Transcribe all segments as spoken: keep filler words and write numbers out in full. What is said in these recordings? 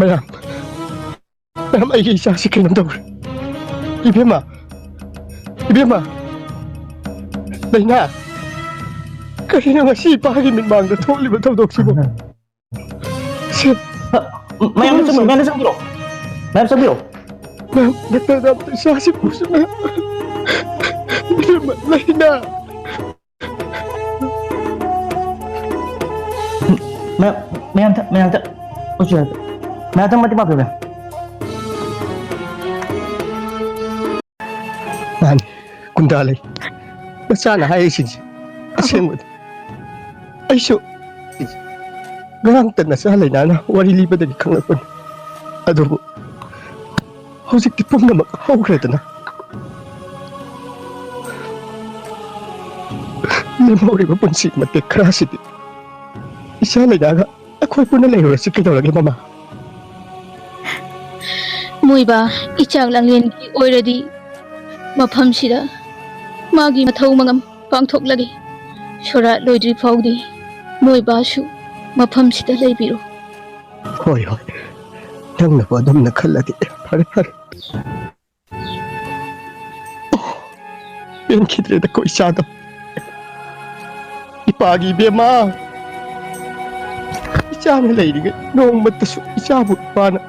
ꯃꯌꯥꯝ, ꯃꯌꯥꯝ, ꯑꯩꯒꯤ ꯏꯆꯥꯁꯤ ꯀꯩꯅꯣꯝ ꯇꯧꯔꯦ꯫ ꯏꯕꯦꯝꯃ, ꯏꯕꯦꯝꯃ, ꯂꯩꯅꯥ, ꯀꯔꯤꯅꯣ ꯉꯁꯤ ꯏꯄꯥꯒꯤ ꯃꯤꯠꯃꯥꯡꯗ ꯊꯣꯛꯂꯤꯕ ꯊꯧꯗꯣꯛꯁꯤꯕꯨ? ꯁꯤ ꯃꯌꯥꯝ ꯆꯪꯕꯤꯔꯣ, ꯃꯌꯥꯝ ꯆꯪꯕꯤꯔꯣ, ꯃꯌꯥꯝ ꯆꯪꯕꯤꯔꯣ꯫ ꯃꯌꯥꯝ, ꯗꯥꯛꯇꯔꯗ ꯑꯝꯇ ꯏꯆꯥꯁꯤ ꯄꯨꯁꯤ, ꯃꯌꯥꯝ꯫ ꯏꯕꯦꯝꯃ, ꯂꯩꯅꯥ꯫ ꯃꯌꯥꯝ, ꯃꯌꯥꯝ ꯊ-, ꯃꯌꯥꯝ ꯊ-, ꯑꯣ, ꯁꯤ ꯌꯥꯗꯦ꯫ ꯃꯌꯥꯝ ꯊ-, ꯃꯇꯦꯡ ꯄꯥꯡꯕꯤꯌꯨ, ꯃꯌꯥꯝ꯫ ꯃꯥꯅꯤ, ꯒꯨꯟꯗꯥ ꯂꯩ꯫ ꯅꯆꯥꯅ ꯍꯥꯏꯔꯤꯁꯤꯡꯁꯦ ꯑꯁꯦꯡꯕꯅꯤ꯫ ꯑꯩꯁꯨ ꯉꯔꯥꯡꯇ ꯅꯆꯥ ꯂꯩꯅꯥꯅ ꯋꯥꯔꯤ ꯂꯤꯕꯗꯒꯤ ꯈꯪꯂꯛꯄꯅꯤ꯫ ꯑꯗꯨꯕꯨ ꯍꯧꯖꯤꯛꯇꯤ ꯄꯨꯝꯅꯃꯛ ꯍꯧꯈ꯭ꯔꯦꯗꯅ꯫ ꯂꯦꯝꯍꯧꯔꯤꯕ ꯄꯨꯟꯁꯤ ꯃꯇꯦꯛ ꯈꯔꯁꯤꯗꯤ ꯏꯆꯥ ꯂꯩꯅꯥꯒ ꯑꯩꯈꯣꯏ ꯄꯨꯟꯅ ꯂꯩꯔꯨꯔꯁꯤ ꯀꯩꯗꯧꯔꯒꯦ, ꯃꯃꯥ? ꯃꯣꯏꯕꯥ, ꯏꯆꯥꯛ ꯂꯥꯡꯂꯦꯟꯒꯤ ꯑꯣꯏꯔꯗꯤ ꯃꯐꯝꯁꯤꯗ ꯃꯥꯒꯤ ꯃꯊꯧ ꯃꯉꯝ ꯄꯥꯡꯊꯣꯛꯂꯒꯦ꯫ ꯁꯣꯔꯥꯠ ꯂꯣꯏꯗ꯭ꯔꯤ ꯐꯥꯎꯗꯤ ꯃꯣꯏꯕꯥꯁꯨ ꯃꯐꯝꯁꯤꯗ ꯂꯩꯕꯤꯔꯣ꯫ ꯍꯣꯏ, ꯍꯣꯏ꯫ ꯅꯪꯅꯕꯨ ꯑꯗꯨꯝꯅ ꯈꯜꯂꯗꯤ ꯐꯔꯦ, ꯐꯔꯦ꯫ ꯑꯣ, ꯄꯦꯟꯈꯤꯗ꯭ꯔꯦꯗꯀꯣ ꯏꯆꯥꯗꯣ꯫ ꯏꯄꯥꯒꯤ ꯏꯕꯦꯝꯃ, ꯏꯆꯥꯅ ꯂꯩꯔꯤꯉꯩ ꯅꯣꯡꯃꯇꯁꯨ ꯏꯆꯥꯕꯨ ꯏꯄꯥꯅ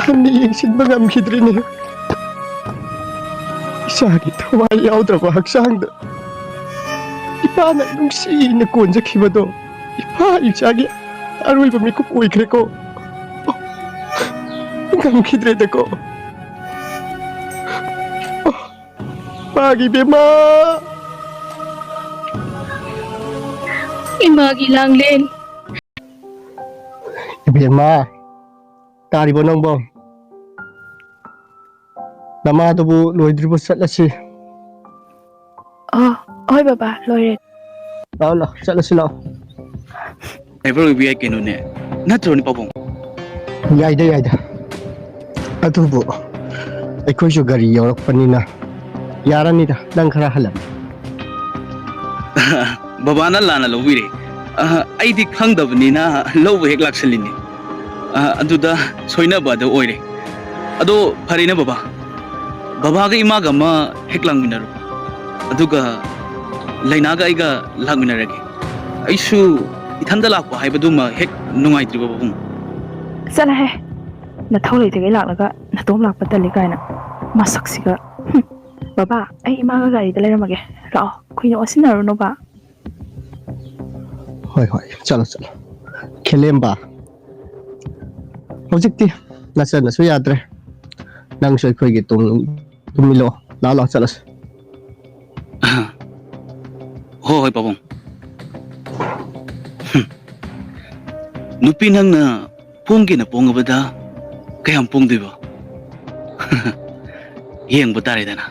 ꯍꯟꯅ ꯌꯦꯡꯁꯤꯟꯕ ꯉꯝꯈꯤꯗ꯭ꯔꯤꯅꯦ꯫ ꯏꯆꯥꯒꯤ ꯊꯋꯥꯏ ꯌꯥꯎꯗ꯭ꯔꯕ ꯍꯛꯆꯥꯡꯗ ꯏꯄꯥꯅ ꯅꯨꯡꯁꯤꯅ ꯀꯣꯟꯖꯈꯤꯕꯗꯣ ꯏꯄꯥ ꯏꯆꯥꯒꯤ ꯑꯔꯣꯏꯕ ꯃꯤꯀꯨꯞ ꯑꯣꯏꯈ꯭ꯔꯦꯀꯣ꯫ ꯉꯝꯈꯤꯗ꯭ꯔꯦꯗꯀꯣ꯫ ꯏꯄꯥꯒꯤ ꯏꯕꯦꯝꯃ! ꯏꯃꯥꯒꯤ ꯂꯥꯡꯂꯦꯟ! ꯏꯕꯦꯝꯃ, ꯇꯥꯔꯤꯕꯣ ꯅꯪꯕꯣ? ꯅꯃꯥꯗꯨꯕꯨ ꯂꯣꯏꯗ꯭ꯔꯤꯕꯣ? ꯆꯠꯂꯁꯤ꯫ ꯑ, ꯍꯣꯏ ꯕꯕꯥ, ꯂꯣꯏꯔꯦ꯫ ꯂꯥꯛꯑꯣ, ꯂꯥꯛꯑꯣ, ꯆꯠꯂꯁꯤ ꯂꯥꯛꯑꯣ꯫ ꯗ꯭ꯔꯥꯏꯚꯔ ꯑꯣꯏꯕ ꯌꯥꯏ ꯀꯩꯅꯣꯅꯦ, ꯅꯠꯇ꯭ꯔꯣꯅꯦ ꯄꯥꯕꯨꯡ? ꯌꯥꯏꯗ, ꯌꯥꯏꯗ꯫ ꯑꯗꯨꯕꯨ ꯑꯩꯈꯣꯏꯁꯨ ꯒꯥꯔꯤ ꯌꯥꯎꯔꯛꯄꯅꯤꯅ ꯌꯥꯔꯅꯤꯗ, ꯅꯪ ꯈꯔ ꯍꯜꯂꯝꯃꯨ꯫ ꯕꯕꯥꯅ ꯂꯥꯟꯅ ꯂꯧꯕꯤꯔꯦ꯫ ꯑ, ꯑꯩꯗꯤ ꯈꯪꯗꯕꯅꯤꯅ ꯂꯧꯕ ꯍꯦꯛ ꯂꯥꯛꯁꯜꯂꯤꯅꯦ꯫ ꯑ, ꯑꯗꯨꯗ ꯁꯣꯏꯅꯕ ꯑꯗꯨ ꯑꯣꯏꯔꯦ꯫ ꯑꯗꯣ ꯐꯔꯦꯅꯦ ꯕꯕꯥ, ꯕꯕꯥꯒ ꯏꯃꯥꯒ ꯑꯃ ꯍꯦꯛ ꯂꯥꯛꯃꯤꯟꯅꯔꯣ, ꯑꯗꯨꯒ ꯂꯩꯅꯥꯒ ꯑꯩꯒ ꯂꯥꯛꯃꯤꯟꯅꯔꯒꯦ꯫ ꯑꯩꯁꯨ ꯏꯊꯟꯗ ꯂꯥꯛꯄ ꯍꯥꯏꯕꯗꯨꯃ ꯍꯦꯛ ꯅꯨꯡꯉꯥꯏꯇ꯭ꯔꯤꯕ ꯄꯥꯕꯨꯡ꯫ ꯆꯠꯂꯍꯦ, ꯅꯊꯧ ꯂꯩꯇ꯭ꯔꯤꯉꯩ ꯂꯥꯛꯂꯒ ꯅꯇꯣꯝ ꯂꯥꯛꯄ ꯇꯜꯂꯤ ꯀꯥꯏꯅ꯫ ꯃꯁꯛꯁꯤꯒ꯫ ꯍꯨꯝ꯫ ꯕꯕꯥ, ꯑꯩ ꯏꯃꯥꯒ ꯒꯥꯔꯤꯗ ꯂꯩꯔꯝꯃꯒꯦ꯫ ꯂꯥꯛꯑꯣ, ꯀꯨꯏꯅ ꯑꯣꯠꯁꯤꯟꯅꯔꯨꯅꯣꯕ꯫ ꯍꯣꯏ ꯍꯣꯏ, ꯆꯠꯂꯣ ꯆꯠꯂꯣ꯫ ꯈꯦꯂꯦꯝꯕ, ꯍꯧꯖꯤꯛꯇꯤ ꯅꯆꯟꯅꯁꯨ ꯌꯥꯗ꯭ꯔꯦ, ꯅꯪꯁꯨ ꯑꯩꯈꯣꯏꯒꯤ ꯇꯨꯡ ꯇꯨꯝꯃꯤꯜꯂꯣ꯫ ꯂꯥꯛꯑꯣ ꯂꯥꯛꯑꯣ, ꯆꯠꯂꯁꯤ꯫ ꯍꯣꯏ ꯍꯣꯏ ꯄꯥꯕꯨꯡ꯫ ꯍꯨꯝ꯫ ꯅꯨꯄꯤ ꯅꯪꯅ ꯄꯣꯡꯒꯦꯅ ꯄꯣꯡꯉꯕꯗ ꯀꯌꯥꯝ ꯄꯣꯡꯗꯣꯏꯕ? ꯌꯦꯡꯕ ꯇꯥꯔꯦꯗꯅ꯫